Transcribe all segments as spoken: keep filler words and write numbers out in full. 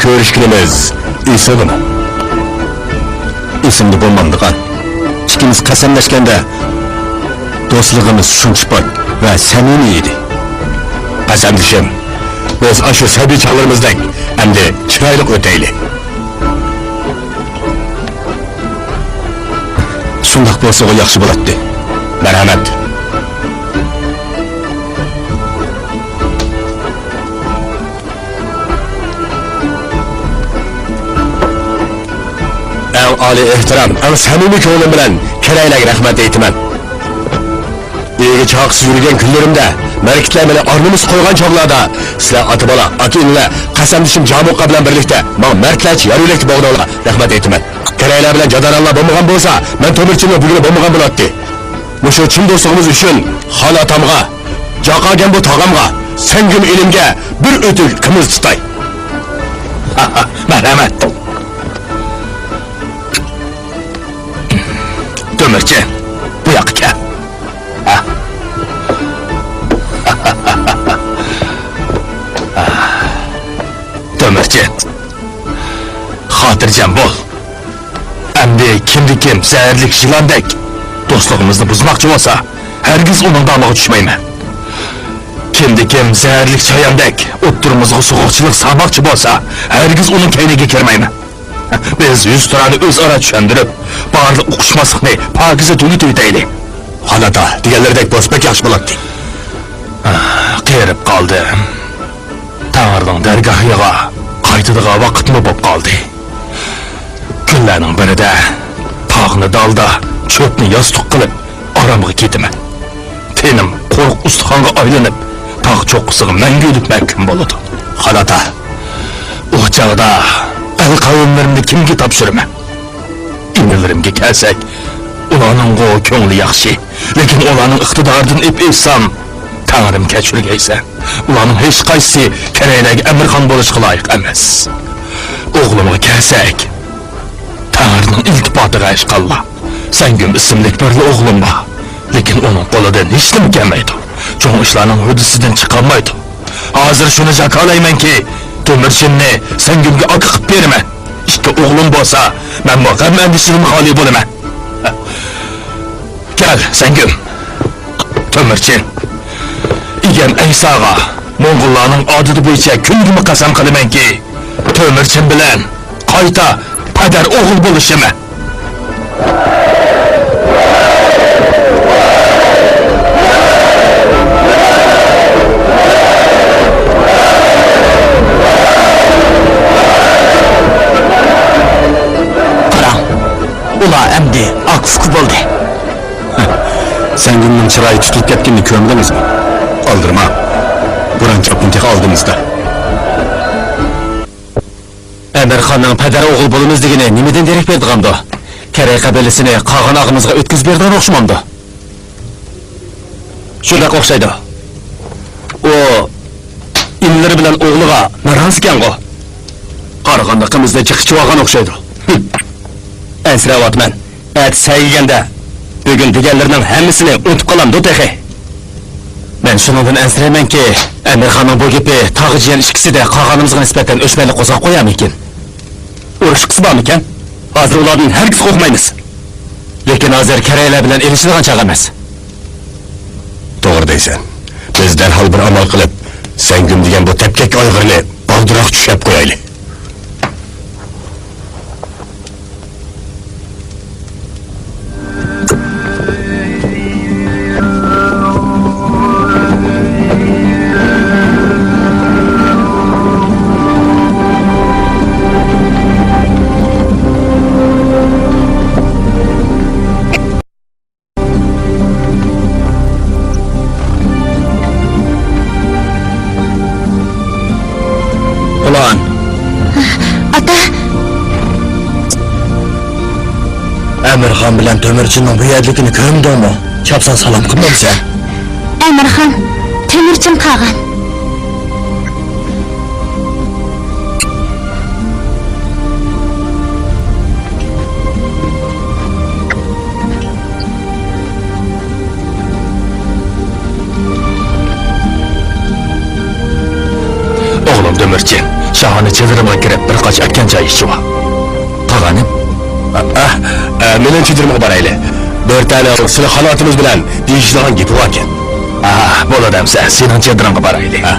كۆرۈشكىنىمىز ئېسىڭدىمۇ؟ ئېسىمدە بولمامدىغان. ئىككىمىز قەسەملەشكەندە، دوستلۇقىمىز شۇنچە پاك ۋە سەمىمىي ئىدى. قەسەمدىشىم، بىز ئاشۇ سەبىي چاغلىرىمىزدەك ئەمدى چىرايلىق ئۆتەيلى. شۇنداق بولسىغۇ ياخشى بولاتتى. مەرھەمەت. ئەڭ ئالىي ئېھتىرام، ئەڭ سەمىمىي كۆڭلۈم بىلەن كېرەيلەرگە رەھمەت ئېيتىمەن. ئىگە چاقىسىز يۈرگەن كۈنلىرىمدە، مەرىكىتلەر مېنى ئارنىمىسى قويغان چاغلاردا، سىلەر ئاتا-بالا، ئاكا-ئىنىلەر، قەسەمدىشىم جامۇقا بىلەن بىرلىكتە ماڭا مەردلەرچە يار يۆلەكتە بولغىنىڭلار رەھمەت ئېيتىمەن. كېرەيلەر بىلەن جادارانلار بولمىغان بولسا، مەن تۆمۈرچىننىڭ بۈگۈنى بولمىغان بولاتتى. مۇشۇ چىن دوستلۇقىمىز ئۈچۈن خان ئاتامغا، جاقاگەن بۇ تاغامغا، سەڭگۈم ئىنىمگە بىر ئۆتۈك قىمىز تۇتاي. مەرھەمەت. تۆمۈرچى، بۇ ياققا كەل. تۆمۈرچى، خاتىرجەم بول. ئەمدى كىمدە كىم زەھەرلىك يىلاندەك دوستلۇقىمىزنى بۇزماقچى بولسا، ھەرگىز ئۇنىڭ دامىغا چۈشمەيمەن. كىمدە كىم زەھەرلىك چاياندەك ئوتتۇرىمىزغا سوغۇقچىلىق سالماقچى بولسا، ھەرگىز ئۇنىڭ كەينىگە كىرمەيمەن. بىز يۈزتۇرانى ئۆزئارا چۈشەندۈرۈپ، بارلىق ئۇقۇشماسلىقنى پاكىزە تۈگىتىۋېتەيلى. خان ئاتا، دېگەنلىرىدەك بولسا بەك ياخشى بولاتتى. قېرىپ قالدىم. تەڭرىنىڭ دەرگاھىغا قايتىدىغان ۋاقىتمۇ بولۇپ قالدى. كۈنلەرنىڭ بىرىدە تاغنى دالدا، چۆپنى ياستۇق قىلىپ، ئارامغا كېتىمەن. تېنىم قۇرۇق ئۇستىخانغا ئايلىنىپ، تاغ چوققىسىغا مەڭگۈلۈك مەھكۇم بولىدۇ. خان ئاتا، ئۇ چاغدا ئەل قەۋملىرىمنى كىمگە تاپشۇرىمەن؟ ئىنىلىرىمگە كەلسەك، ئۇلارنىڭغۇ كۆڭلى ياخشى، لېكىن ئۇلارنىڭ ئىقتىدارىدىن ئېپ ئېيتسام، تەڭرىم كەچۈرگەيسەن، ئۇلارنىڭ ھېچقايسىسى كېرەيلەرگە ئەمىرخان بولۇشقا لايىق ئەمەس. ئوغلۇمغا كەلسەك، تەڭرىنىڭ ئىلتىپاتىغا ئەشقاللا، سەڭگۈم ئىسىملىك بىرلا ئوغلۇم بار، لېكىن ئۇنىڭ قولىدىن ھېچنېمە كەلمەيدۇ، چوڭ ئىشلارنىڭ ھۆددىسىدىن چىقالمايدۇ. ھازىر شۇنى جاكارلايمەنكى، تۆمۈرچىننى سەڭگۈمگە ئاكا قىلىپ بېرىمەن. ئىككى ئوغلۇم بولسا، مەنمۇ غەم-ئەندىشىدىن خالىي بولىمەن. كەل، سەڭگۈم. تۆمۈرچىن. ئىگەم ئەيساغا موڭغۇللارنىڭ ئادىتى بويىچە كۈنگىمۇ قەسەم قىلىمەنكى، تۆمۈرچىن بىلەن قايتا پەدەر ئوغۇل بولۇشىمەن. قاراڭ، ئۇلار ئەمدى ئاكا-ئۇكا بولدى. سەڭگۈمنىڭ چىرايى تۇتۇلۇپ كەتكىنىنى كۆرمىدىڭىزمۇ؟ ئالدىرىماڭ. بوران-چاپقۇن تېخى ئالدىمىزدا. ئەمىرخاننىڭ پەدەر ئوغۇل بولىمىز دېگىنى نېمىدىن دېرەك بېرىدىغاندۇ؟ كېرەي قەبىلىسىنى قاغان ئاغىمىزغا ئۆتكۈزۈپ بېرىدىغان ئوخشىمامدۇ؟ شۇنداق ئوخشايدۇ. ئۇ ئىنىلىرى بىلەن ئوغلىغا نارازىكەنغۇ؟ قارىغاندا قىمىزنى جىق ئىچىۋالغان ئوخشايدۇ. ئەنسىرەۋاتىمەن. ئەتە سەگىگەندە، بۈگۈن دېگەنلىرىنىڭ ھەممىسىنى ئۇنتۇپ قالامدۇ تېخى؟ مەن شۇنىڭدىن ئەنسىرەيمەنكى، ئەمىرخاننىڭ بۇ گېپى تاغا جىيەن ئىككىسىدە قاغانىمىزغا نىسبەتەن ئۆچمەنلىك قوزغاپ قويارمىكىن؟ ئۇرۇشقىسى بارمىكەن؟ ھازىر ئۇلاردىن ھەرگىز قورقمايمىز. لېكىن ھازىر كېرەيلەر بىلەن ئېلىشىدىغان چاغ ئەمەس. توغرا دەيسەن. بىز دەرھال بىر ئامال قىلىپ، سەڭگۈم دېگەن بۇ تەپكەك ئايغىرنى بالدۇرراق چۈشۈرۈپ قويايلى. ئۇلان. ئاتا! ئەمىرخان بىلەن تۆمۈرچىننىڭ بۇ يەردىكىنى كۆرمىدىڭمۇ؟ چاپسان سالام قىلمامسەن؟ ئەمىرخان، تۆمۈرچىن قاغان. ئوغلۇم تۆمۈرچىن، شاھانە چېدىرىمغا كىرىپ، بىر قاچا ئەتكەن چاي ئىچىۋال. قاغانىم. ئە، ئە، ئە، مېنىڭ چېدىرىمغا بارايلى. بىر تەنە سىلى خاناتىمىز بىلەن دېيىشىدىغان گېپى باركەن. ئا، بولىدۇ ئەمسە، سېنىڭ چېدىرىڭغا بارايلى. ئا.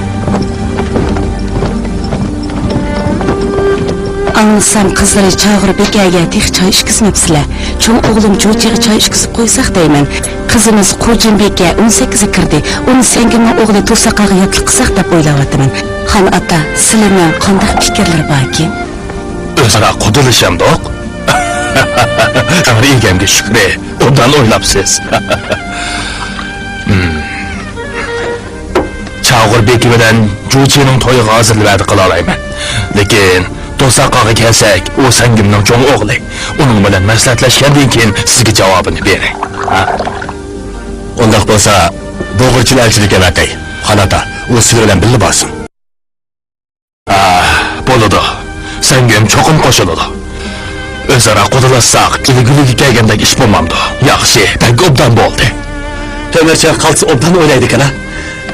ئاڭلىسام، قىزلىرى چاغۇر بىكەگە تېخى چاي ئىچكۈزمەپسىلەر. چوڭ ئوغلۇم جۇچىغا چاي ئىچكۈزۈپ قويساق دەيمەن. قىزىمىز قۇجىن بىكە ئون سەككىزگە كىردى. ئۇنى سەڭگۈمنىڭ ئوغلى توساقاغا ياتلىق قىلساق دەپ ئويلاۋاتىمەن. خان ئاتا، سىلىنىڭ قانداق پىكىرلىرى باركىن؟ ئۆزئارا قۇدىلىشامدۇق؟ تەڭرى ئىگەمگە شۈكرى، ئوبدان ئويلاپسىز. ھىم. چاغۇر بېكى بىلەن جۇچىنىڭ تويىغا ھازىرلىق ۋەدە قىلالايمەن. لېكىن توساقاغا كەلسەك، ئۇ سەڭگۈمنىڭ چوڭ ئوغلى. ئۇنىڭ بىلەن مەسلىھەتلەشكەندىن كېيىن سىزگە جاۋابىنى بېرەي. ھە؟ ئۇنداق بولسا، بۇغۇرچىنى ئەلچىلىككە ئەۋەتەي. خان ئاتا، ئۇ سىلەر بىلەن بىللە بارسۇن. ئا، بولىدۇ. سەڭگۈم چوقۇم قوشۇلىدۇ. ئۆزئارا قۇدىلاشساق، ئىلگىرىگە كەلگەندەك ئىش بولمامدۇ؟ ياخشى، بەك ئوبدان بولدى. تۆمۈرچىن قالتىس ئوبدان ئويلايدىكەن-ھە.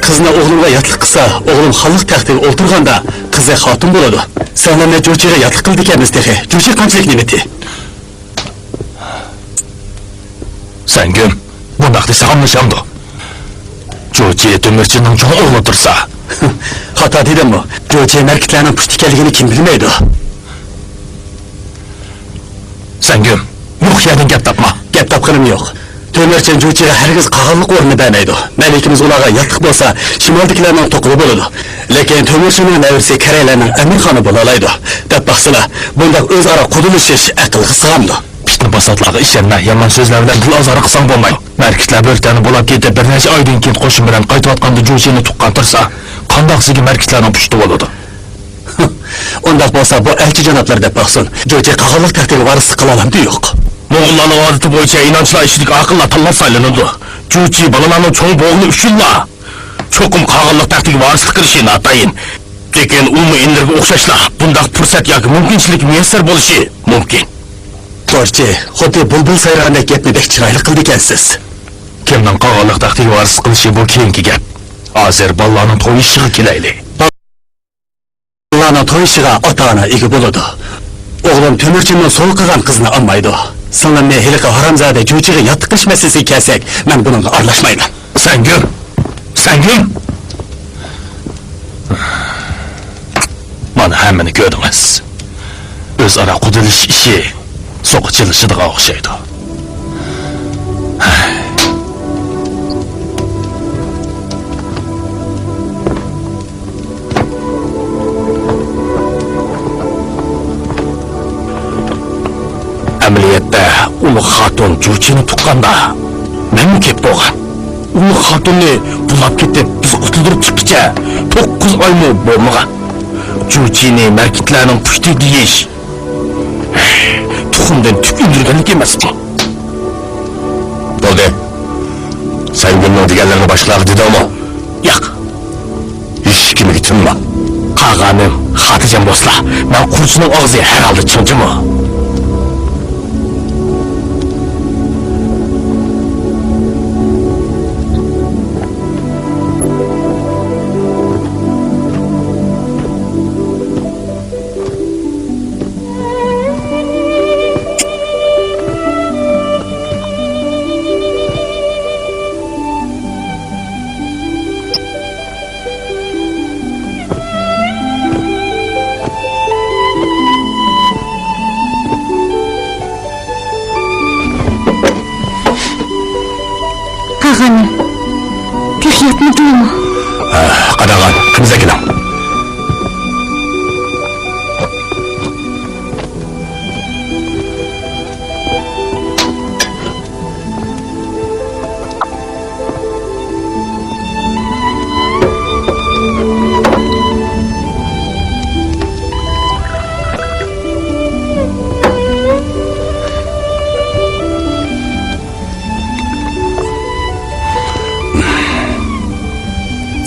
قىزنى ئوغلۇمغا ياتلىق قىلسا، ئوغلۇم خانلىق تەختىگە ئولتۇرغاندا، قىزى خاتۇن بولىدۇ. سىڭلىمنى جۇچىغا ياتلىق قىلىدىكەنمىز تېخى. جۇچى قانچىلىك نېمىتى؟ سەڭگۈم، بۇنداق دېسەڭ ئاڭلىشامدۇ؟ جۇچى تۆمۈرچىنىڭ چوڭ ئوغلى تۇرسا. خاتا دېدىممۇ؟ جۇچى مەركىتلەرنىڭ پۇشتى ئىكەنلىكىنى كىم بىلمەيدۇ؟ سەڭگۈم، يوق يەردىن گەپ تاپما. گەپ تاپقىنىم يوق. تۆمۈرچىن جۇچىغا ھەرگىز قاغانلىق ئورنىنى بەرمەيدۇ. مەلىكىمىز ئۇلارغا ياتلىق بولسا، شىمالدىكىلەرنىڭ توقىلى بولىدۇ. لېكىن تۆمۈرچىننىڭ نەۋرىسى كەرەيلەرنىڭ ئەمىرخانى بولالايدۇ. دەپ باقسىلا، بۇنداق ئۆزئارا قۇدىلىشىش ئەقىلگە سىغامدۇ؟ پىتنە-پاساتلارغا ئىشەنمە، يامان سۆزلەر بىلەن دىل ئازارى قىلساڭ بولمايدۇ. مەركىتلەر بىر تەرنە بولاپ كېتىپ، بىر نەچچە ئايدىن كېيىن قوشۇن بىلەن قايتىۋاتقاندا جۇچىنى تۇغقان تۇرسا، قانداق سىزگە مەركىتلەرنىڭ پۇشتى بولىدۇ؟ ئۇنداق بولسا، بۇ ئەلچى جانابلار دەپ باقسۇن، جۇچى قاغانلىق تەختىگە ۋارىسلىق قىلالامدۇ يوق؟ موڭغۇللارنىڭ ئادىتى بويىچە ئىنانچىلار ئىچىدىكى ئاقىللار تاللاپ سايلىنىدۇ. جۇچى بالىلارنىڭ چوڭ بوغۇنى ئۈچۈنلا چوقۇم قاغانلىق تەختىگە ۋارىسلىق قىلىشى ناتايىن. لېكىن ئۇمۇ ئىندىرغا ئوخشاشلا بۇنداق پۇرسەت ياكى مۇمكىنچىلىك مۇيەسسەر بولۇشى مۇمكىن. توشچى، خۇددى بۇلبۇل سايرىغاندەك گەپنى بەك چىرايلىق قىلىدىكەنسىز. كىمنىڭ قاغانلىق تەختىگە ۋارىسلىق قىلىشى، بۇ كېيىنكى گەپ. ھازىر بالىلارنىڭ توي ئىشىغا كېلەيلى. بالىلارنىڭ توي ئىشىغا ئاتا-ئانا ئىگە بولىدۇ. ئوغلۇم تۆمۈرچىننىڭ سوۋغا قىلغان قىزىنى ئالمايدۇ. سىڭلىمنى ھېلىقى ھارامزادە جۇچىغا ياتلىق قىلىش مەسىلىسىگە كەلسەك، مەن بۇنىڭغا ئارىلاشمايمەن. سەڭگۈم! سەڭگۈم! مانا ھەممىنى كۆردىڭىز. ئۆزئارا قۇدىلىشىش ئىشى سوغا چىلىشىدىغان ئوخشايدۇ. ئەمەلىيەتتە ئۇلۇغ خاتۇن جۇچىنى تۇغقاندا مەنمۇ كېلىپ بولغان. ئۇلۇغ خاتۇننى بۇلاپ كېتىپ بىز قۇتۇلدۇرۇپ چىققىچە توققۇز ئايمۇ بولمىغان. جۇچىنى مەركىتلەرنىڭ پۇشتى دېيىش تۇخۇمدىن تۈك ئۈندۈرگەنلىك ئەمەسمۇ؟ بولدى. سەڭگۈمنىڭ دېگەنلىرىنى باشقىلارغا دېدىڭمۇ؟ ياق. ھېچكىمگە تىنما. قاغانىم، خاتىرجەم بولسىلا، مەن قۇرچىنىڭ ئاغزى ھەر ھالدا چىڭ جۇمۇ. قاغانىم، تېخى ياتمىدىڭمۇ؟ ھە، قاداغان، قىمىز ئەكېلىڭ.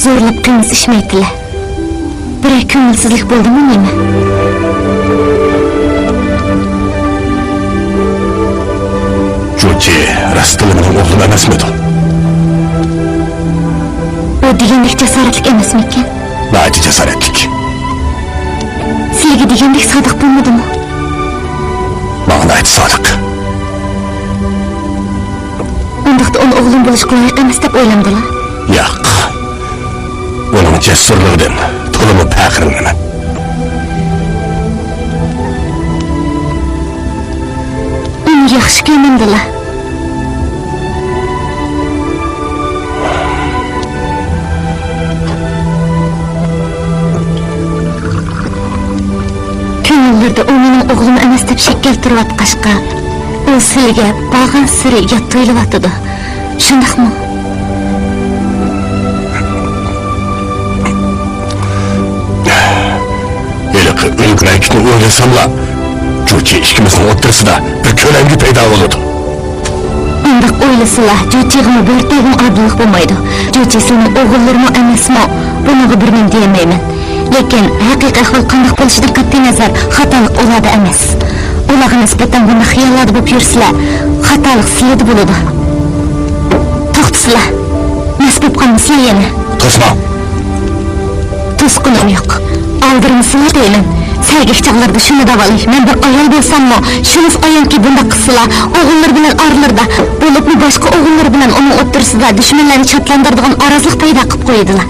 زورلاپ قىمىز ئىچمەيتىلە. بىرەر كۆڭۈلسىزلىك بولدىمۇ نېمە؟ جۇچى راستلا مېنىڭ ئوغلۇم ئەمەسمىدۇ؟ ئۇ دېگەندەك جاسارەتلىك ئەمەسمىكەن؟ ناھايىتى جاسارەتلىك. دېگەندەك سادىق بولمىدىمۇ؟ ماڭا ناھايىتى سادىق. ئۇنداقتا ئۇنى ئوغلۇم بولۇشقا لايىق ئەمەس دەپ ئويلامدىلا؟ ياق. ئۇنىڭ جەسۇرلۇقىدىن تولىمۇ پەخىرلىنىمەن. ئۇنى ياخشى كۆرمەمدىلا. كۆڭۈللىرىدە ئۇ مېنىڭ ئوغلۇم ئەمەس دەپ شەك كەلتۈرۈۋاتقاچقا، ئۇ سىلىگە بارغانسېرى يات تۇيۇلۇۋاتىدۇ. شۇنداقمۇ؟ ھېلىقى ئۆلۈك مەرىكىنى ئويلىساملا، جۇچى ئىككىمىزنىڭ ئوتتۇرىسىدا بىر كۆلەڭگە پەيدا بولىدۇ. ئۇنداق ئويلىسىلا، جۇچىغىمۇ بۆرتەگىمۇ ئادىللىق بولمايدۇ. جۇچى سېنىڭ ئوغۇللىرىڭمۇ ئەمەسمۇ؟ بۇنىڭغا بىر نېمە دېيەلمەيمەن. لېكىن ھەقىقىي ئەھۋال قانداق بولۇشىدىن قەتئىينەزەر، خاتالىق ئۇلاردا ئەمەس. ئۇلارغا نىسبەتەن بۇنداق خىياللاردا بولۇپ يۈرسىلە، خاتالىق سىلىدە بولىدۇ. توختىسىلا، مەست بولۇپ قالمىسىلا يەنە. توسما! توسقۇنۇم يوق. ئالدىرىمىسىلا دەيمەن. سەگەك چاغلىرىدا شۇنى دەۋالاي، مەن بىر ئايال بولساممۇ، شۇنىسى ئايانكى، بۇنداق قىلسىلا، ئوغۇللىرى بىلەن ئارىلىرىدا، بولۇپمۇ باشقا ئوغۇللىرى بىلەن ئۇنىڭ ئوتتۇرىسىدا دۈشمەنلەرنى چاتلاندۇرىدىغان ئارازلىق پەيدا قىلىپ قويىدىلا.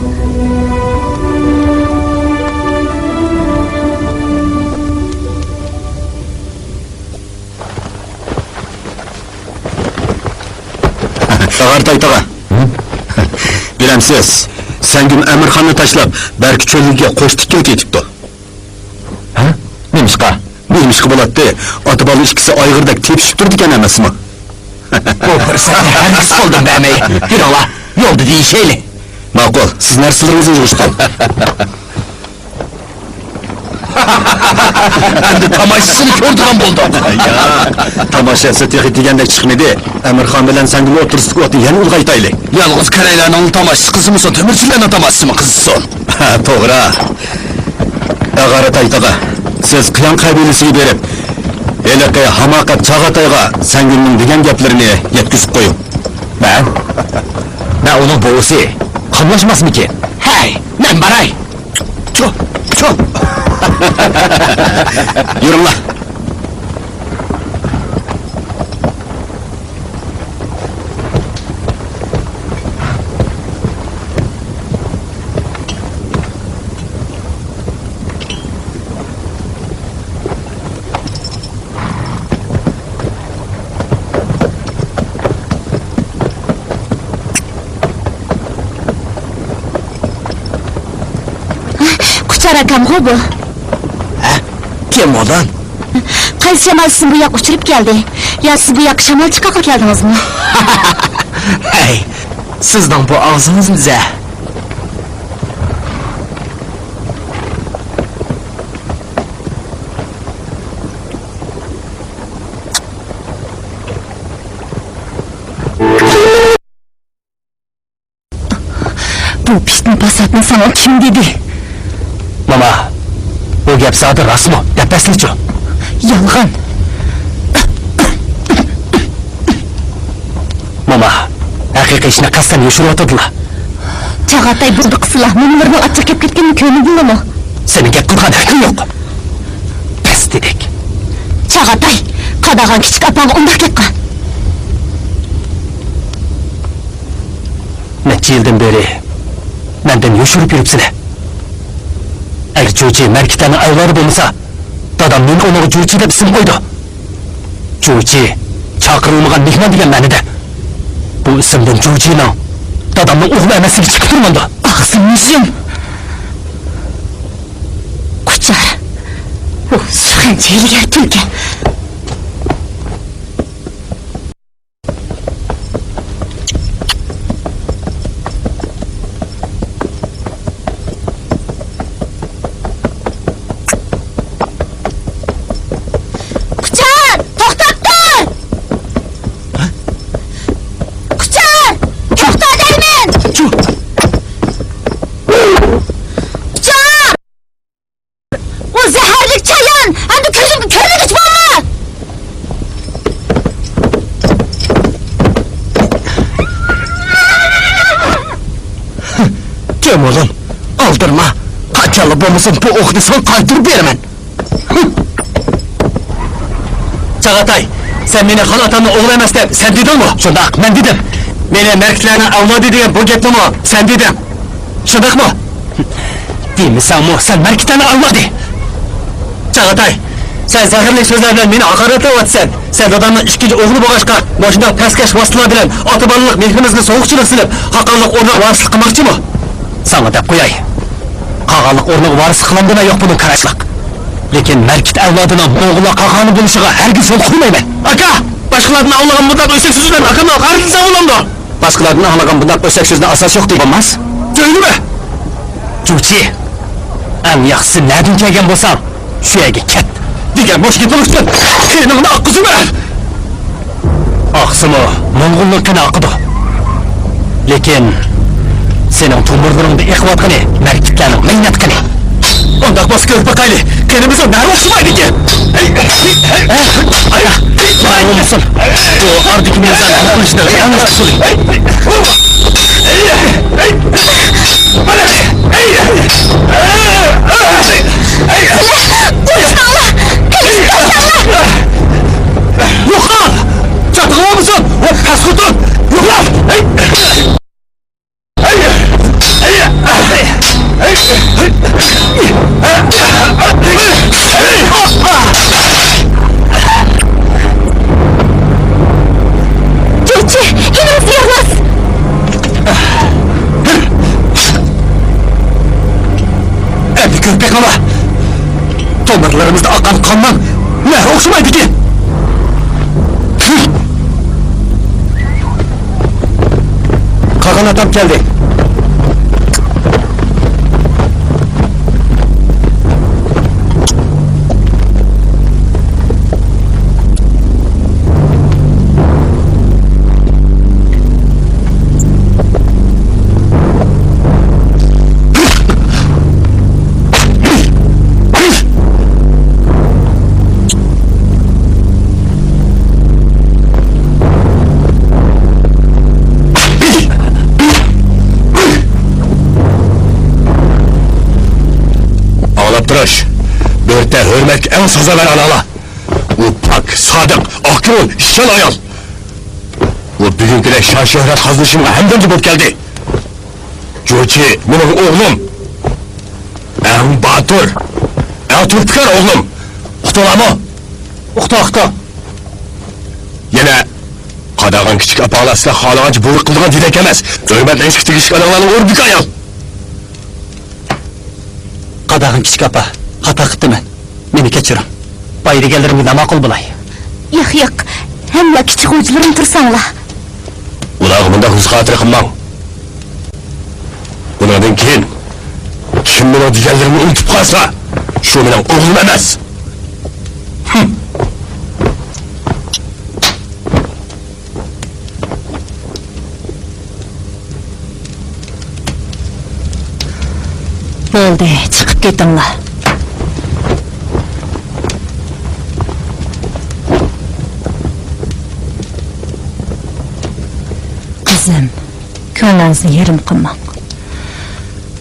تاغار تايتاغا. بىلەمسىز، سەڭگۈم ئەمىرخاننى تاشلاپ، بەركە چۆللۈكىگە قوش تىككىلى كېتىپتۇ. ھە؟ نېمىشقا؟ نېمىشقا بولاتتى؟ ئاتا-بالا ئىككىسى ئايغىردەك تېپىشىپ تۇرىدىكەن ئەمەسمۇ؟ بۇ پۇرسەتنى ھەرگىز قولدىن بەرمەي، يۈرۈڭلار، يولدا دېيىشەيلى. ماقۇل، سىز نەرسىلىرىڭىزنى يىغىشتۇرۇڭ. ئەمدى تاماشىسىنى كۆرىدىغان بولدۇق. يا، تاماشىسى تېخى دېگەندەك چىقمىدى. ئەمىرخان بىلەن سەڭگۈم ئوتتۇرىسىدىكى ئوتنى يەنە ئۇلغايتايلى. يالغۇز كەلەيلەرنىڭ تاماشىسى قىزىمىسۇن، تۆمۈرچىلەرنىڭ تاماشىسىمۇ قىزىسۇن. ھە، توغرا. ئاغارا تايتاغا، سىز قىيان قەبىلىسىگە بېرىپ، ھېلىقى ھاماقەت چاغاتايغا سەڭگۈمنىڭ دېگەن گەپلىرىنى يەتكۈزۈپ قويۇڭ. مەن؟ مەن ئۇنىڭ بوۋىسى. قاملاشماسمىكىن؟ ھەي، مەن باراي. چۇ، چۇ. يۈرۈڭلار. قۇچار ئاكامغۇ بۇ؟ ھە؟ كىم ئۇلار؟ قايسى شامال سىزنى بۇ ياققا ئۇچۇرۇپ كەلدى؟ يا سىز بۇ ياققا شامال چىقارغىلى كەلدىڭىزمۇ؟ ھەي، سىزنىڭ بۇ ئاغزىڭىزمۇ زەھ. بۇ پىتنە پاساتنى ساڭا كىم دېدى؟ ماما، بۇ گەپ زادى راستمۇ؟ دەپ بەرسىلىچۇ. يالغان. ماما، ھەقىقىي ئىشنى قەستەن يوشۇرۇۋاتىدىلا. چاغاتاي، بولدى قىلسىلا، مومىلىرىنىڭ ئاچچىق كەپ كەتكىنىنى كۆرمىدىڭلىمۇ؟ سېنىڭ گەپ قىلىدىغان ھەققىڭ يوق. پەس دېدىك. چاغاتاي، قاداغان كىچىك ئاپاڭغا ئۇنداق گەپ قىل. نەچچە يىلدىن بېرى مەندىن يوشۇرۇپ يۈرۈپسىلە. ئەگەر جۇجى مەركىتەنىڭ ئەۋلادى بولمىسا، دادام مېنى ئۇنىڭغا جۇجى دەپ ئىسىم قويىدۇ. جۇجى، چاقىرىلمىغان مېھمان دېگەن مەنىدە. بۇ ئىسىمدىن جۇجىنىڭ دادامنىڭ ئوغلى ئەمەسلىكى چىقىپ تۇرمامدۇ؟ ئاغزىڭنى يۇم! قۇچار، بۇ سۈخەنچە ھىيلىگەر تۈلكە. قۇچار، توختاپ تۇر! قۇچار، توختا دەيمەن! قۇچار! ئۇ زەھەرلىك چايان! ئەمدى كۆزۈمگە كۆرۈنگۈچى بولما! جېم ئوغلۇم، ئالدىرىما. قاچانلا بولمىسۇن، بۇ ئوقنى ساڭا قايتۇرۇپ بېرىمەن. چاغاتاي، سەن مېنى خان ئاتامنىڭ ئوغلى ئەمەس دەپ سەن دېدىڭمۇ؟ شۇنداق، مەن دېدىم. مېنى مەركىتلەرنىڭ ئەۋلادى دېگەن بۇ گەپنىمۇ سەن دېدىڭ. شۇنداقمۇ؟ دېمىسەڭمۇ، سەن مەركىتەننىڭ ئەۋلادى. چاغاتاي، سەن زەھەرلىك سۆزلەر بىلەن مېنى ھاقارەتلەۋاتىسەن. سەن دادامنىڭ ئىككىنچى ئوغلى بولغاچقا، مۇشۇنداق پەسكەش ۋاسىتىلەر بىلەن ئاتا-بالىلىق مېھرىمىزگە سوغۇقچىلىق سېلىپ، قاقانلىق ئورنىغا ۋارىسلىق قىلماقچىمۇ؟ ساڭا دەپ قوياي. قاقانلىق ئورنىغا ۋارىسلىق قىلامدىمەن يوق بۇنىڭ كاراچلىق. لېكىن مەركىت ئەۋلادىنىڭ موڭغۇللار قاقانى بولۇشىغا ھەرگىز يول قويمايمەن. ئاكا! باشقىلاردىن ئاڭلىغان بۇنداق ئۆسەك سۆز بىلەن ئاكامنى ھاقارەتلىسەڭ بولامدۇ؟ باشقىلاردىن ئاڭلىغان بۇنداق ئۆسەك سۆزنى ئاساس يوق دېگىلى بولماس. جۆيلىمە! جۇچى، ئەڭ ياخشىسى نەدىن كەلگەن بولساڭ، شۇ يەرگە كەت. دېگەن مۇشۇ گېپىڭ ئۈچۈن قېنىڭنى ئاققۇزىمەن! ئاقسىمۇ، موڭغۇلنىڭ قېنى ئاقىدۇ. لېكىن سېنىڭ تومۇرلىرىڭدا ئېقىۋاتقىنى مەركىتلەرنىڭ مەينەت قېنى. ئۇنداق بولسا كۆرۈپ باقايلى، قېنىمىزنىڭ نەگە ئوخشىمايدىكىن؟ ئايا، ئايا، بۇ ئاردىكى مىزان ھەل قىلىشنىڭ ئەڭ ئۇسۇلى. يوقال! چاتىقىڭ بولمىسۇن! ۋە پەس خوتۇن! يوقال! جۇچى، ئىنىڭ زىيانلىق! ئەمدى كۆرۈپ بېقىڭلار! تومۇرلىرىمىزدا ئاققان قاننىڭ نەگە ئوخشىمايدىكىن! قاقان ئاتام كەلدى. ئاڭلاپ تۇرۇش. بۆرتە ھۆرمەتكە ئەڭ سازاۋەر ئاناڭلار. ئۇ پاك، سادىق، ئاق كۆڭۈل، ئىشچان ئايال. ئۇ بۈگۈنكىدەك شان-شۆھرەت قازىنىشىمغا ھەمدەمگە بولۇپ كەلدى. جۇچى مېنىڭ ئوغلۇم. ئەڭ باتۇر، ئەڭ تۆھپىكار ئوغلۇم. ئۇقتۇڭلارمۇ؟ ئۇقتۇق، ئۇقتۇق. يەنە قاداغان كىچىك ئاپاڭلار سىلەر خالىغانچە بۇيرۇق قىلىدىغان دېدەك ئەمەس. ھۆرمەتلەشكە تېگىشلىك ئاناڭلارنىڭ ئورنىدىكى ئايال. قاداغان كىچىك ئاپا، خاتا قىپتىمەن. مېنى كەچۈرۈڭ. بايا دېگەنلىرىمگە ناماقۇل بولاي. ياق، ياق. ھەممە كىچىك خوجىلىرىم تۇرساڭلار. ئۇلارغا بۇنداق يۈز خاتىرە قىلماڭ. بۇنىڭدىن كېيىن كىم مېنىڭ دېگەنلىرىمنى ئۇنتۇپ قالسا، شۇ مېنىڭ ئوغلۇم ئەمەس. ھىم. بولدى، چىقىپ كېتىڭلار. قىزىم، كۆڭلىڭىزنى يېرىم قىلماڭ.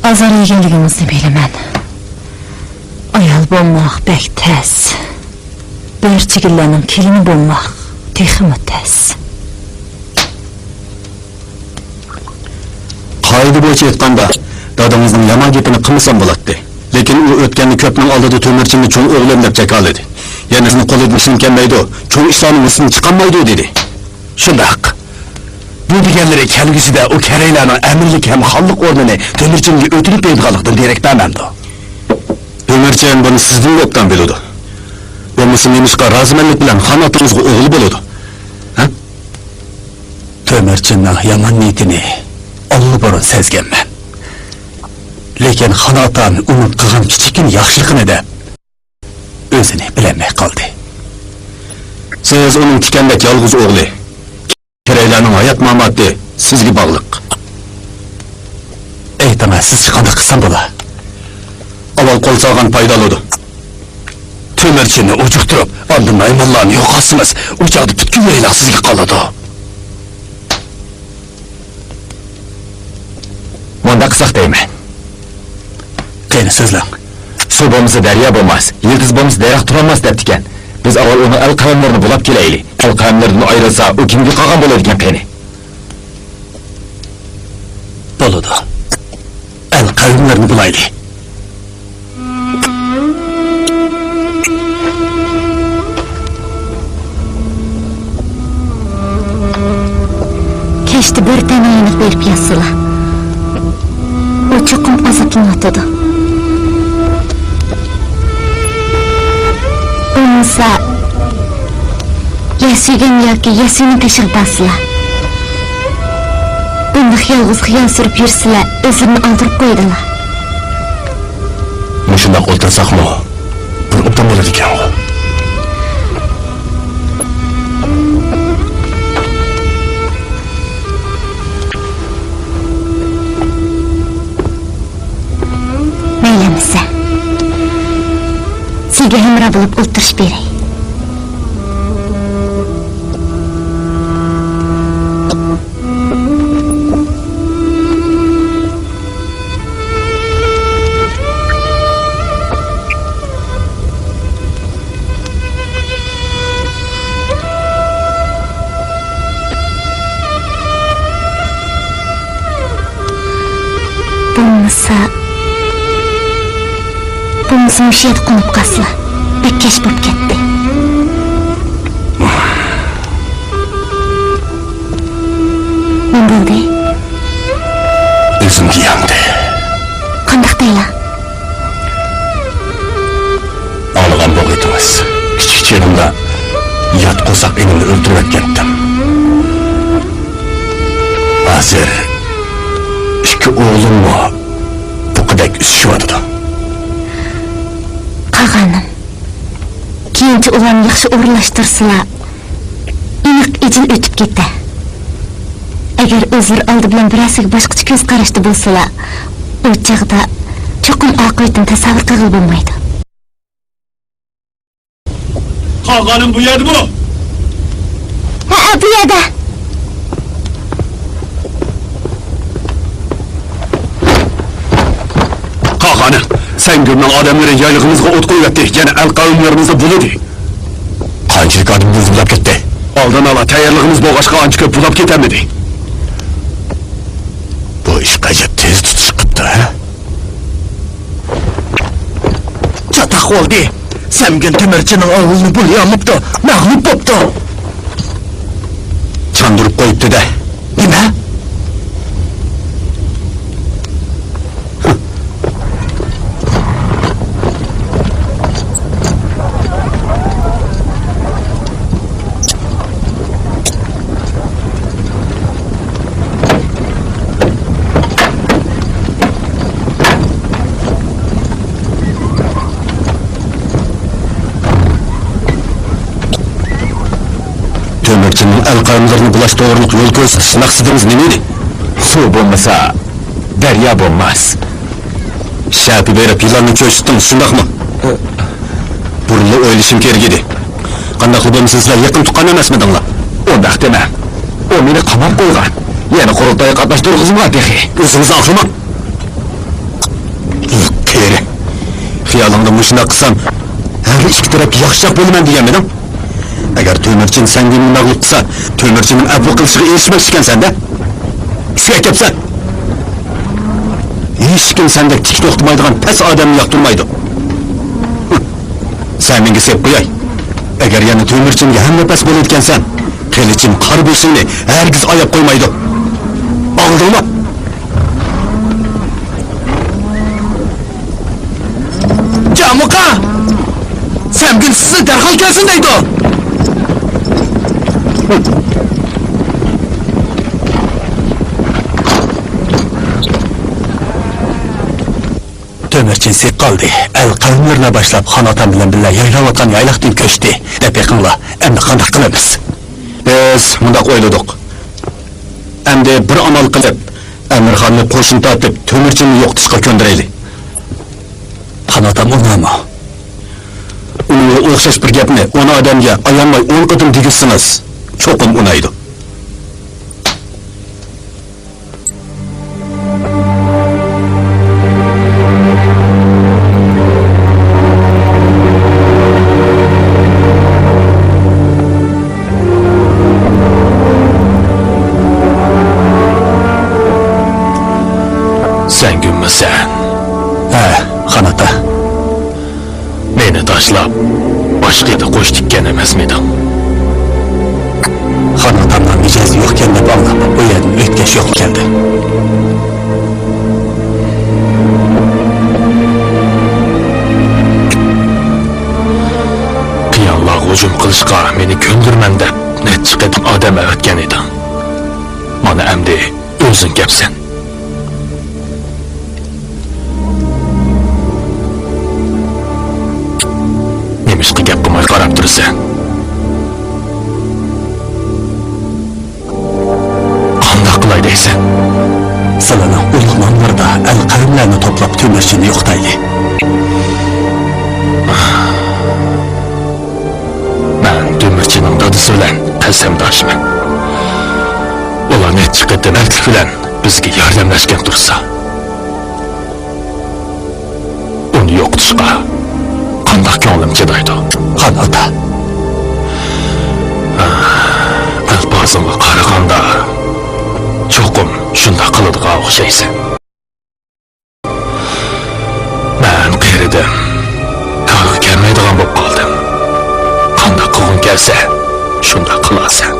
ئازار يېگەنلىكىڭىزنى بىلىمەن. ئايال بولماق بەك تەس. بۆرە چىگىنلەرنىڭ كېلىنى بولماق تېخىمۇ تەس. قائىدە بويىچە ئېيتقاندا، دادىڭىزنىڭ يامان گېپىنى قىلمىسام بولاتتى. لېكىن ئۇ ئۆتكەندە كۆپنىڭ ئالدىدا تۆمۈرچىننى چوڭ ئوغلۇم دەپ جاكارلىدى. يەنە سىزنىڭ قولىدىن ئىشىم كەلمەيدۇ، چوڭ ئىشلارنىڭ ھۆسنىدىن چىقالمايدۇ، دېدى. شۇنداق. بۇ دېگەنلىرى كەلگۈسىدە ئۇ كېرەيلەرنىڭ ئەمىرلىك ھەم خانلىق ئورنىنى تۆمۈرچىنگە ئۆتۈنۈپ بېرىدىغانلىقىدىن دېرەك بەرمەمدۇ؟ تۆمۈرچىن بۇنى سىزدىنمۇ ئوبدان بىلىدۇ. بولمىسا نېمىشقا رازىمەنلىك بىلەن خان ئاتىڭىزغا ئوغلى بولىدۇ؟ ھە؟ تۆمۈرچىننىڭ يامان نىيىتىنى ئاللىبۇرۇن سەزگەنمەن. لېكىن خان ئاتام ئۇنىڭ قىلغان كىچىككىنە ياخشىلىقىنى دەپ، ئۆزىنى بىلەلمەي قالدى. سىز ئۇنىڭ تىكەندەك يالغۇز ئوغلى. كېرەيلەرنىڭ ھايات-ماماتى سىزگە باغلىق. ئېيتىڭە، سىزچە قانداق قىلسام بولا؟ ئاۋۋال قول سالغان پايدالىنىدۇ. تۆمۈرچىننى ئۇجۇقتۇرۇپ، ئاندىن مايمۇنلارنى يوقاتسىڭىز، ئۇ چاغدا پۈتكۈل يايلاق سىزگە قالىدۇ. مۇنداق قىلساق دەيمەن. قېنى، سۆزلەڭ. سۇ بولمىسا دەريا بولماس، يىلتىز بولمىسا دەرەخ تۇرالماس دەپتىكەن. بىز ئاۋۋال ئۇنىڭ ئەل قەۋملىرىنى بۇلاپ كېلەيلى. ئەل قەۋملىرىدىن ئايرىلسا، ئۇ كىمگە قالغان بولىدىكەن قېنى؟ بولىدۇ. ئەل قەۋملىرىنى بۇلايلى. كەچتە بىر تەنە يېنىغا بېرىپ ياتسىلا، ئۇ چوقۇم ئازابلىنىۋاتىدۇ. بولمىسا، ياسۈيگەن ياكى ياسۈينىڭ تېشىغا بارسىلا، بۇنداق يالغۇز خىيال سۈرۈپ يۈرسىلە، ئۆزلىرىنى ئالدىرىپ قويىدىلا. مۇشۇنداق ئولتۇرساقمۇ بىر ئوبدان بولىدىكەنغۇ. مەيلى ئەمىسە، سىزگە ھەمراھ بولۇپ ئولتۇرۇش بېرەي. بولمىسا، بولمىسا مۇشۇ يەردە قونۇپ قالسىلا. بەك كەچ بولۇپ كەتتى. نېمە بولدى؟ ئۆزۈمگە ياندى. قانداق دەيلا؟ ئاڭلىغان بولغىيتىڭىز. كىچىك چېغىمدا يات قورساق ئىنىمنى ئۆلتۈرۈۋەتكەنتىم. ھازىر ئىككى ئوغلۇممۇ بۇقىدەك ئۆسۈشۈۋاتىدۇ. قاغانىم، كېيىنچە ئۇلارنى ياخشى ئورۇنلاشتۇرسىلا، ئېنىق ئەجىل ئۆتۈپ كېتە. ئەگەر ئۆزلىرى ئالدى بىلەن بىرەرسىگە باشقىچە كۆز قاراشتا بولسىلا، ئۇ چاغدا چوقۇم ئاقىۋىتىنى تەسەۋۋۇر قىلغىلى بولمايدۇ. قاغانىم بۇ يەردىمۇ؟ ھەئە، بۇ يەردە. قاغانىم، سەمگۈمنىڭ ئادەملىرى يايلىقىمىزغا ئوت قويۇۋەتتى، يەنە ئەل قەۋملىرىمىزنى بۇلىدى. قانچىلىك ئادەم بۇلاپ كەتتى؟ ئالدىن ئالا تەييارلىقىمىز بولغاچقا ئانچە كۆپ بۇلاپ كېتەلمىدى. بۇ ئىش ئەجەب تېز تۇتۇش قىپتۇ، ھە؟ چاتاق بولدى. سەمگىن تۆمۈرچىنىڭ ئاۋۇلىنى بۇلىيالماپتۇ، مەغلۇپ بوپتۇ. چاندۇرۇپ قويۇپتۇ-دە. نېمە؟ تۆمۈرچىنىڭ ئەل قەۋملىرىنى بۇلاش توغرۇلۇق يول كۆرسىتىش مەقسىتىڭىز نېمە ئىدى؟ سۇ بولمىسا، دەريا بولماس. شەپە بېرىپ يىلاننى چۆچۈتتىڭىز، شۇنداقمۇ؟ ئە. بۇرۇنلا ئويلىشىم كېرەك ئىدى. قانداقلا بولمىسۇن، سىلەر يېقىن تۇغقان ئەمەسمىدىڭلار؟ ئۇنداق دېمە. ئۇ مېنى قاماپ قويغان. يەنە قۇرۇلتايغا قاتناشتۇرغۇزمىغان تېخى. ئۆزىڭىزنى ئاقلىماڭ. قېرى، خىيالىڭدا مۇشۇنداق قىلسام، ھەر ئىككى تەرەپكە ياخشىراق بولىمەن دېگەنمىدىڭ؟ ئەگەر تۆمۈرچىن سەمگۈننى مەغلۇپ قىلسا، تۆمۈرچىننىڭ ئەپۇ قىلىشىغا ئېرىشمەكچىكەنسەن-دە؟ چۈشۈپ كەپسەن. ھېچكىم سەندەك تىك توختىمايدىغان پەس ئادەمنى ياقتۇرمايدۇ. سەمىڭگە سېلىپ قوياي. ئەگەر يەنە تۆمۈرچىنگە ھەمنەپەس بولىدىكەنسەن، قىلىچىم قارا بېشىڭنى ھەرگىز ئاياپ قويمايدۇ. ئاڭلىدىڭمۇ؟ جامۇقا! سەمگۈن سىزنى دەرھال كەلسۇن دەيدۇ! تۆمۈرچىن سېلىپ قالدى. ئەل قەۋملىرىنى باشلاپ، خان ئاتام بىلەن بىللە يايلاۋاتقان يايلاقتىن كۆچتى، دەپ بېقىڭلار. ئەمدى قانداق قىلىمىز؟ بىز مۇنداق ئويلىدۇق. ئەمدى بىر ئامال قىلىپ، ئەمىرخاننى قوشۇن تارتىپ، تۆمۈرچىننى يوقىتىشقا كۆندۈرەيلى. خان ئاتام ئۇنامۇ؟ ئۇنىڭغا ئوخشاش بىر گەپنى ئون ئادەمگە ئايانماي ئون قېتىم دېگۈزسىڭىز، چوقۇم ئۇنايدۇ. تاشلاپ، باشقا يەردە قوش تىككەن ئەمەسمىدىڭ؟ خان ئاتامنىڭ مىجەزى يوقكەن دەپ ئاڭلاپ، بۇ يەردىن ئۆتكەچ يوقلاپ كەلدىم. قىيانلارغا ھۇجۇم قىلىشقا مېنى كۆندۈرىمەن دەپ، نەچچە قېتىم ئادەم ئەۋەتكەن ئىدىڭ. مانا ئەمدى ئۆزۈڭ كەپسەن. نېمىشقا گەپ قىلماي قاراپ تۇرىسەن؟ قانداق قىلاي دەيسەن؟ سىلەرنىڭ ئۇلۇغ ناملىرىدا ئەل قەۋملەرنى توپلاپ، تۆمۈرچىنى يوقىتايلى. مەن تۆمۈرچىنىڭ دادىسى بىلەن قەسەمداشمەن. ئۇلار نەچچە قېتىم مەردلىك بىلەن بىزگە ياردەملەشكەن تۇرسا، ئۇنى يوقىتىشقا قانداق كۆڭلۈم چىدايدۇ؟ خان ئاتا. ئەلپازىڭغا قارىغاندا، چوقۇم شۇنداق قىلىدىغان ئوخشايسەن. مەن قېرىدىم، كارغا كەلمەيدىغان بولۇپ قالدىم. قانداق قىلغۇڭ كەلسە، شۇنداق قىلارسەن.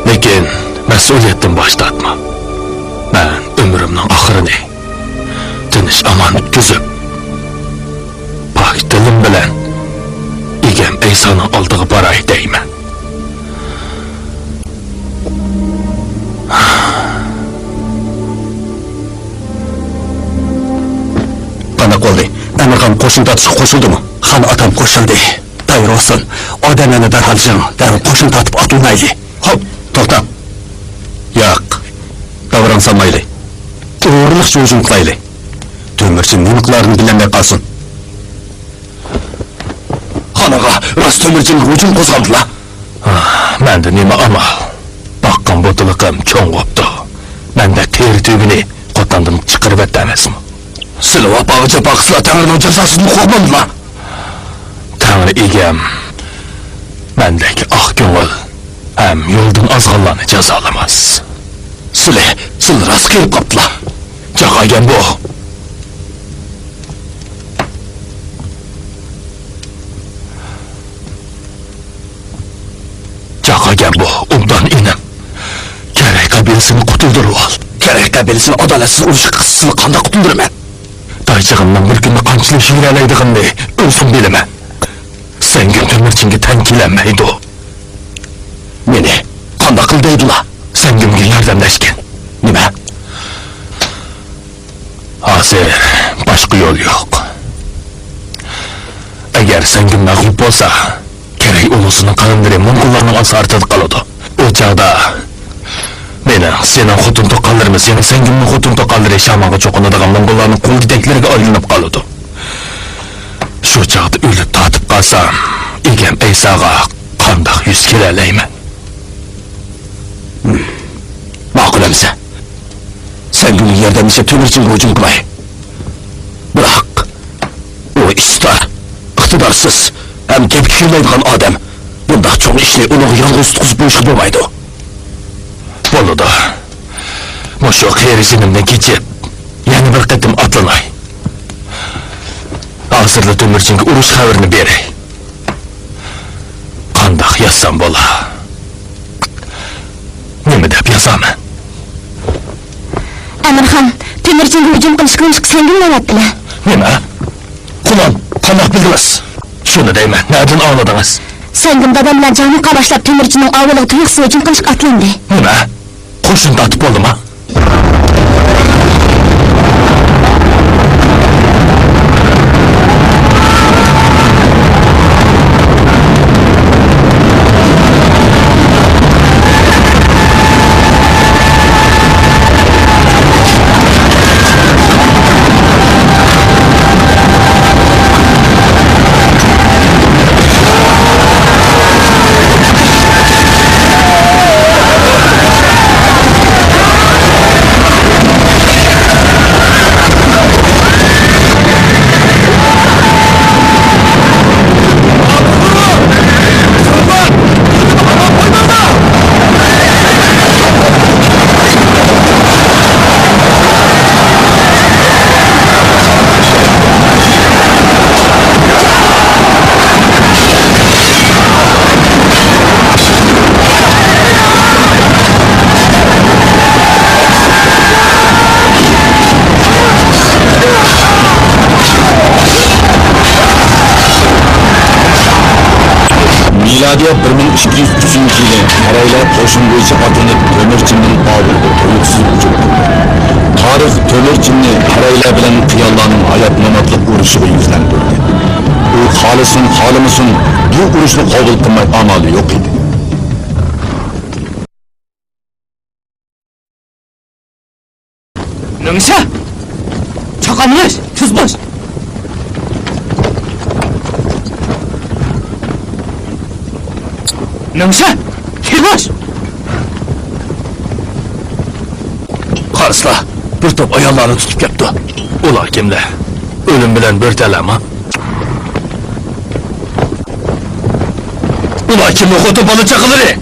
لېكىن مەسئۇلىيەتتىن باش تارتما. مەن ئۆمرۈمنىڭ ئاخىرىنى تىنچ-ئامان ئۆتكۈزۈپ، پاك دىلىم بىلەن ئىگەم ئەيسانىڭ ئالدىغا باراي دەيمەن. قانداق بولدى؟ ئەمىرخان قوشۇن تارتىشقا قوشۇلدىمۇ؟ خان ئاتام قوشۇلدى. تەييار بولسۇن. ئادەملەرنى دەرھال يىغىڭ. دەرھال قوشۇن تارتىپ ئاتلىنايلى. خوپ، توختا. ياق. داۋراڭ سالمايلى. ئورۇنلۇقچە ھۇجۇم قىلايلى. تۆمۈرچى نېمە قىلارىنى بىلەلمەي قالسۇن. خان ئاغا، راست تۆمۈرچىڭگە ھۇجۇم قوزغامدىلا؟ ئاھ، مەندە نېمە ئامال؟ باققان بوتىلىقىم چوڭ بوپتۇ. مەندە تېرە تۈگىنى قوتاندىن چىقىرىۋەتتى ئەمەسمۇ؟ سىلى ۋاپاغا جاپا قىلسىلا، تەڭرىنىڭ جازاسىدىن قورقمامدىلا؟ تەڭرى ئىگەم مەندەك ئاق كۆڭۈل ھەم يولدىن ئازغانلارنى جازالىماس. سىلى، سىلى راست قېرىپ قاپتىلا. جاقاگەن بۇ. جاقاگەن بۇ، ئوبدان ئىنىم. كەرەي قەبىلىسىنى قۇتۇلدۇرۇۋال. كەرەي قەبىلىسىنى ئادالەتسىز ئۇرۇشقا قىستىسىلا قانداق قۇتۇلدۇرىمەن؟ دايچىغىمنىڭ بىر كۈندە قانچىلىك يۈرەلەيدىغىنىنى ئۆزۈم بىلىمەن. سەڭگىم تۆمۈرچىڭگە تەڭ كېلەلمەيدۇ. مېنى قانداق قىل دەيدۇلا؟ سەڭگىمگە ياردەملەشكىن. نېمە؟ ھازىر باشقا يول يوق. ئەگەر سەڭگىم مەغلۇپ بولسا، كەرەي ئۇلۇسىنىڭ قەۋملىرى موڭغۇللارنىڭ ئاسارىتىدە قالىدۇ. ئۇ چاغدا مېنىڭ، سېنىڭ خوتۇن تۇغقانلىرىمىز يەنە سەڭگىمنىڭ خوتۇن تۇغقانلىرى شامانغا چوقۇنىدىغان موڭغۇللارنىڭ قۇل گىدەكلىرىگە ئايلىنىپ قالىدۇ. شۇ چاغدا ئۆلۈپ تارتىپ قالسام، ئىگەم ئەيساغا قانداق يۈز كېلەلەيمەن؟ ماقۇل ئەمىسە. سەڭگىمگە ياردەملىشىپ تۆمۈرچىڭگە ھۇجۇم قىلاي. بىراق، ئۇ ئىستار، ئىقتىدارسىز ھەم گەپكە كىرمەيدىغان ئادەم. بۇنداق چوڭ ئىشنى ئۇنىڭغا يالغۇز تۇتقۇزۇپ قويۇشقا بولمايدۇ. بولىدۇ. مۇشۇ قېرى جېنىمنى كېچىپ، يەنە بىر قېتىم ئاتلىناي. ھازىرلا تۆمۈرچىڭگە ئۇرۇش خەۋىرىنى بېرەي. قانداق يازسام بولا؟ نېمە دەپ يازامەن؟ ئەمىرخان، تۆمۈرچىڭگە ھۇجۇم قىلىشقا نېمىشقا سەڭگىمنى ئەۋەتتىلە؟ نېمە؟ قۇلان، قانداق بىلدىڭىز؟ شۇنى دەيمەن، نەدىن ئاڭلىدىڭىز؟ سەڭگىم دادام بىلەن جەڭنى قاۋاشلاپ، تۆمۈرچىنىڭ ئاۋۇلىغا تۇيۇقسىز ھۇجۇم قىلىشقا ئاتلاندى. نېمە؟ قوشۇن تارتىپ بولدىما؟ بىر مىڭ ئىككى يۈز ئۈچىنچى يىلى قەرەيلەر قوشۇن بويىچە ئاتلىنىپ، تۆمۈرچىننىڭ ئاۋۇلىغا تۇيۇقسىز ھۇجۇم قىلدى. تارىخ تۆمۈرچىننى قەرەيلەر بىلەن قىيانلارنىڭ ھايات-ماماتلىق ئۇرۇشىغا يۈزلەندۈردى. ئۇ خالىسۇن، خالىمىسۇن، بۇ ئۇرۇشنى قوبۇل قىلماي ئامالى يوق ئىدى. نىڭشە! چاقانلىش! تۈز بوش! نىڭشە! تىز بوش! قارىسىلا، بىر توپ ئاياللارنى تۇتۇپ كەپتۇ. ئۇلار كىملەر؟ ئۆلۈم بىلەن بىر تەلەما؟ ئۇلار كىمنىڭ خوتۇن بالا چاقىلىرى؟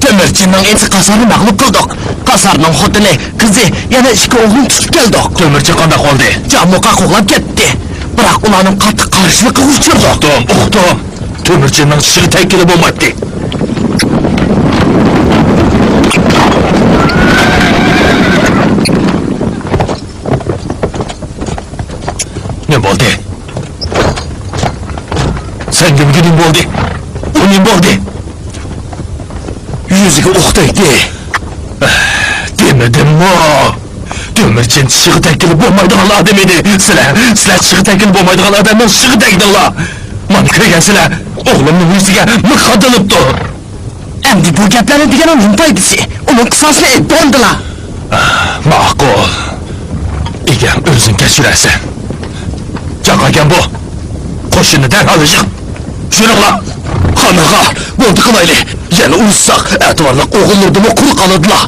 تۆمۈرچىننىڭ ئىنىسى قاسارنى مەغلۇپ قىلدۇق. قاسارنىڭ خوتۇنى، قىزى، يەنە ئىككى ئوغلىنى تۇتۇپ كەلدۇق. تۆمۈرچى قانداق بولدى؟ جامۇقا قوغلاپ كەتتى. بىراق ئۇلارنىڭ قاتتىق قارشىلىقىغا ئۇچرىدۇق. ئۇقتۇم، ئۇقتۇم. تۆمۈرچىنىڭ چىشىغا تەگكىلى بولمايتتى. نېمە بولدى؟ سەن نېمىگە نېمە بولدى؟ ئۇ نېمە بولدى؟ يۈزىگە ئوق تەگدى. دېمىدىممۇ؟ تۆمۈرچىن چىشىغا تەگكىلى بولمايدىغان ئادەم ئىدى. سىلەر، سىلەر چىشىغا تەگكىلى بولمايدىغان ئادەمنىڭ چىشىغا تەگدىڭلار. مانا كۆرگەنسىلەر، ئوغلۇمنىڭ يۈزىگە مىخ قادىلىپتۇ. ئەمدى بۇ گەپلەرنى دېگەننىڭ نېمە پايدىسى؟ ئۇنىڭ قىساسىنى ئېلىپ بولدىلا. ماقۇل. ئىگەم، ئۆزۈڭ كەچۈرەرسەن. جاقاگەن بۇ. قوشۇننى دەرھال يىغ. يۈرۈڭلار. خان ئاغا، بولدى قىلايلى. يەنە ئۇرۇشساق، ئەتىۋارلىق ئوغۇللىرىدىمۇ قۇل قالىدىلا.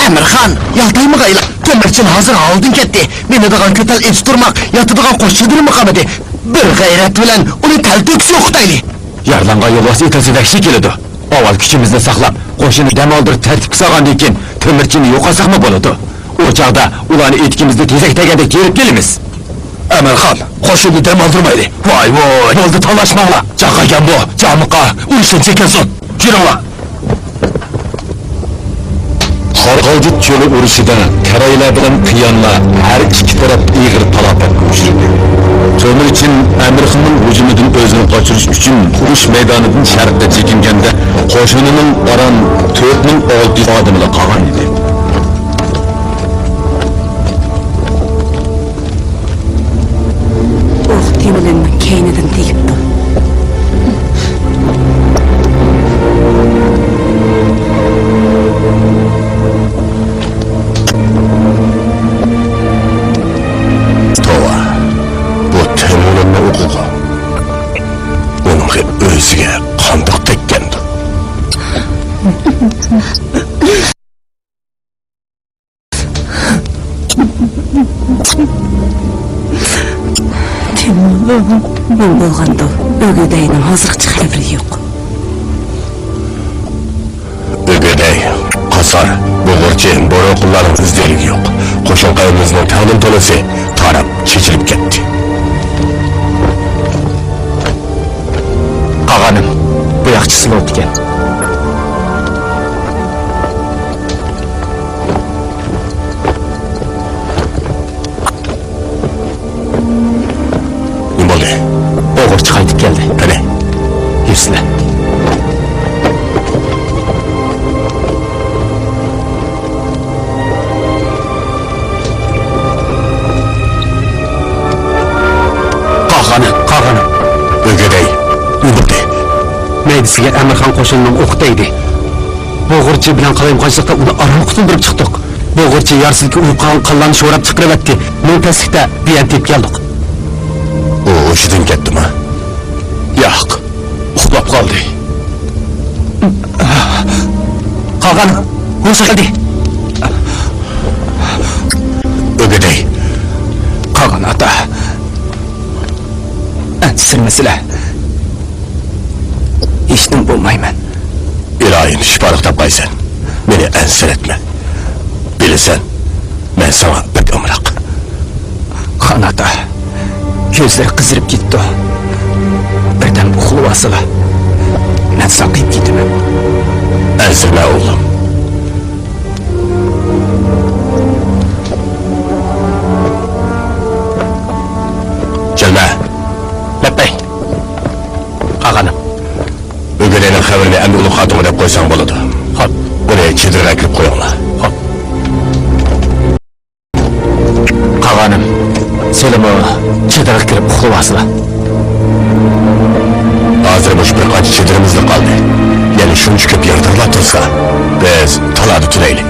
ئەمىرخان، يالتايمىغايلا. تۆمۈرچىن ھازىر ھالىدىن كەتتى. مىنىدىغان كۆتال ئېتىز تۇرماق، ياتىدىغان قوش چېدىرىمۇ قالمىدى. بىر غەيرەت بىلەن ئۇنى تەلتۆكۈسى ئوقۇتايلى. يارىلانغان يولۋاس ئېتىلسا ۋەھشىي كېلىدۇ. ئاۋۋال كۈچىمىزنى ساقلاپ، قوشۇننى دەم ئالدۇرۇپ تەرتىپكە سالغاندىن كېيىن، تۆمۈرچىننى يوقاتساقمۇ بولىدۇ. ئۇ چاغدا ئۇلارنى ئېتىكىمىزدە تېزەك دېگەندەك تېرىپ كېلىمىز. ئەمىرخان، قوشۇننى دەم ئالدۇرمايلى. ۋاي، ۋاي، بولدى، تالاشماڭلار. جاقاگەن بۇ، جامۇقا، ئۇرۇشتىن چېكىنسۇن. يۈرۈڭلار. قارا غالجىت چۆلى ئۇرۇشىدا كەرەيلەر بىلەن قىيانلار ھەر ئىككى تەرەپ ئېغىر تالاپەتكە ئۇچرىدى. تۆمۈرچىن ئەمىرخاننىڭ ھۇجۇمىدىن ئۆزىنى قاچۇرۇش ئۈچۈن ئۇرۇش مەيدانىدىن شەرققە چېكىنگەندە، قوشۇنىنىڭ ئاران تۆت مىڭ ئالتە يۈز ئادىمىلا قالغان ئىدى. ئوق تېمىلىننىڭ كەينىدىن تېگىپتۇ. توۋا، بۇ تېمىلىننىڭ ئوقىغۇ. ئۇنىڭغا ئۆزىگە قانداق تەگكەندۇ؟ تېمۇرلۇق، نېمە بولغاندۇ؟ ئۆگىدەينىڭ ھازىرغىچە خەۋىرى يوق. ئۆگىدەي، قاسار، بۇغۇرچى، بوروقۇنلارنىڭ ئىز-دېرىكى يوق. قوشۇن قەۋمىمىزنىڭ تەڭدىن تولىسى تاراپ، چېچىلىپ كەتتى. قاغانىم، بۇ ياخشى سلوت ئىكەن. نېمە بولدى؟ ئوغرىچى قايتىپ كەلدى. قېنى؟ يۈرسىلە. قاغانىم، قاغانىم. ئۆگىدەي، نېمە بولدى؟ مەيدىسىگە ئەمىرخان قوشۇنىنىڭ ئوقى تەگدى. بوغۇرچى بىلەن قالايمىقانچىلىقتا ئۇنى ئاران قۇتۇلدۇرۇپ چىقتۇق. بوغۇرچى يارىسىدىكى ئۇيقۇغا قانلارنى شوراپ چىقىرىۋەتتى. مىڭ پەسلىكتە بىيەن تېپىپ كەلدۇق. ئۇ ھوشىدىن كەتتىمۇ؟ ياق، ئۇخلاپ قالدى. قاغان، ھوشىغا كەلدى. ئۆگىدەي. قاغان ئاتا، ئەنسىرىمىسىلە. ھېچنېمە بولمايمەن. ئىلاھىم، شىپالىق تاپقايسەن. مېنى ئەنسىرەتمە. بىلىسەن، مەن ساڭا بەك ئامراق. خان ئاتا، كۆزلىرى قىزىرىپ كېتىپتۇ. بىردەم ئۇخلىۋالسىلا، مەن ساقىيىپ كېتىمەن. ئەنسىرىمە، ئوغلۇم. جەلمە. لەببەي. خاتىڭغا دەپ قويساڭ بولىدۇ. خوپ. ئۇنى چېدىرغا ئەكىرىپ قويۇڭلار. خوپ. قاغانىم، سىلىمۇ چېدىرغا كىرىپ ئۇخلىۋالسىلا. ھازىر مۇشۇ بىر قانچە چېدىرىمىزلا قالدى. يەنە شۇنچە كۆپ يىغدىرىلا تۇرسا، بىز تالادا تۈنەيلى.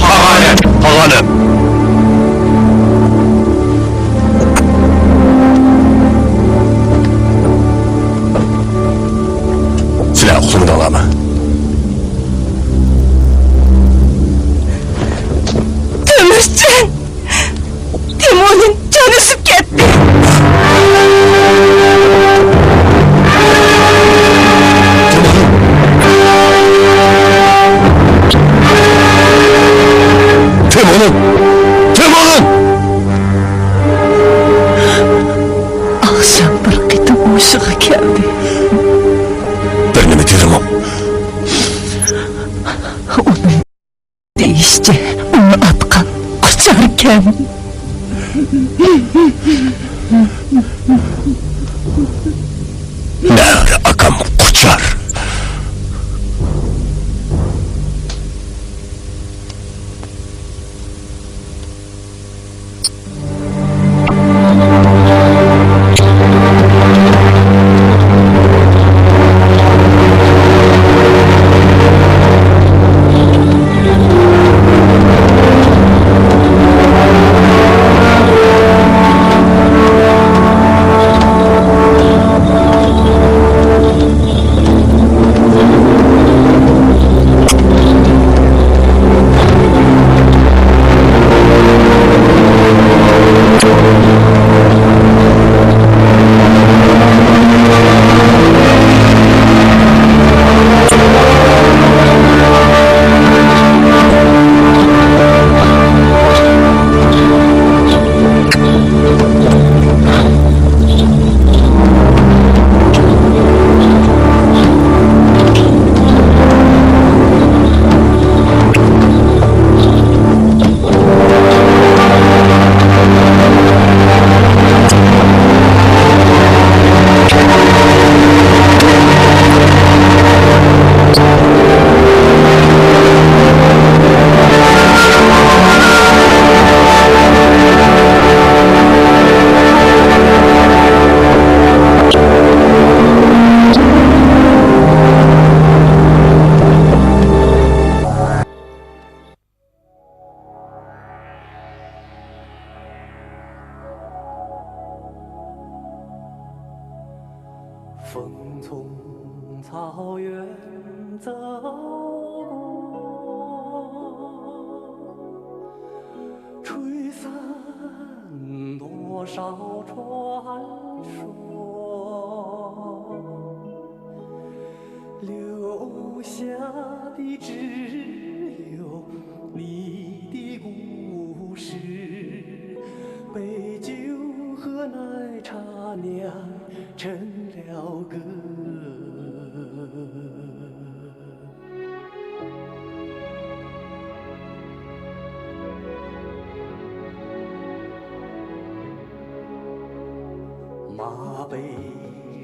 قاغانىم، قاغانىم. سىلەر ئۇخلىمىدىڭلارمۇ؟ تۆمۈرچان! تىمونىن جان ئۈزۈپ كەتتى. تىمونىن! تىمونىن! ئاخشام بىر قېتىم ھوشىغا كەلدى. بىر نېمە دېدىمۇ؟ ئۇنىڭ دېيىشىچە، ئۇنى ئاتقان قۇچاركەن. نەۋرە ئاكام قۇچار.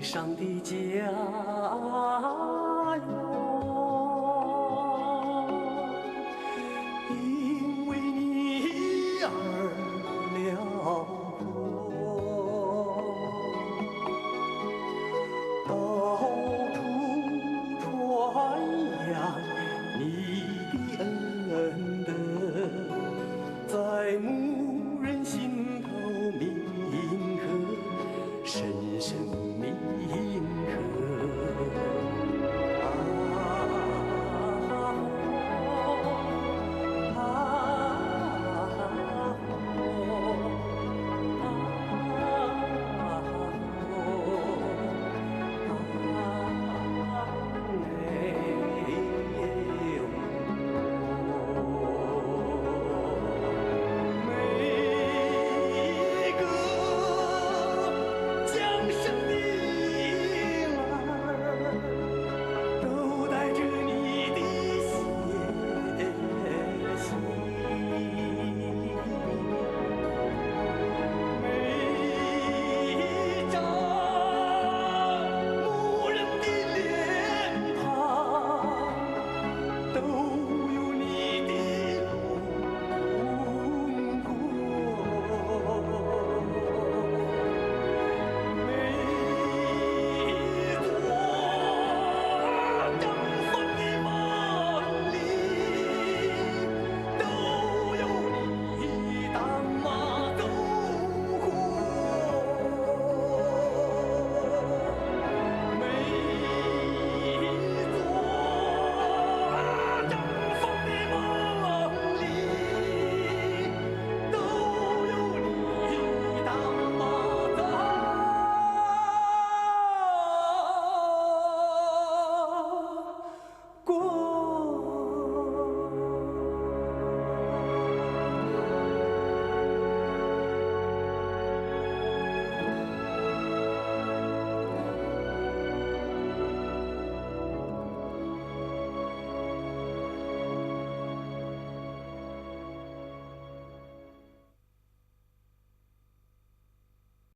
上帝家。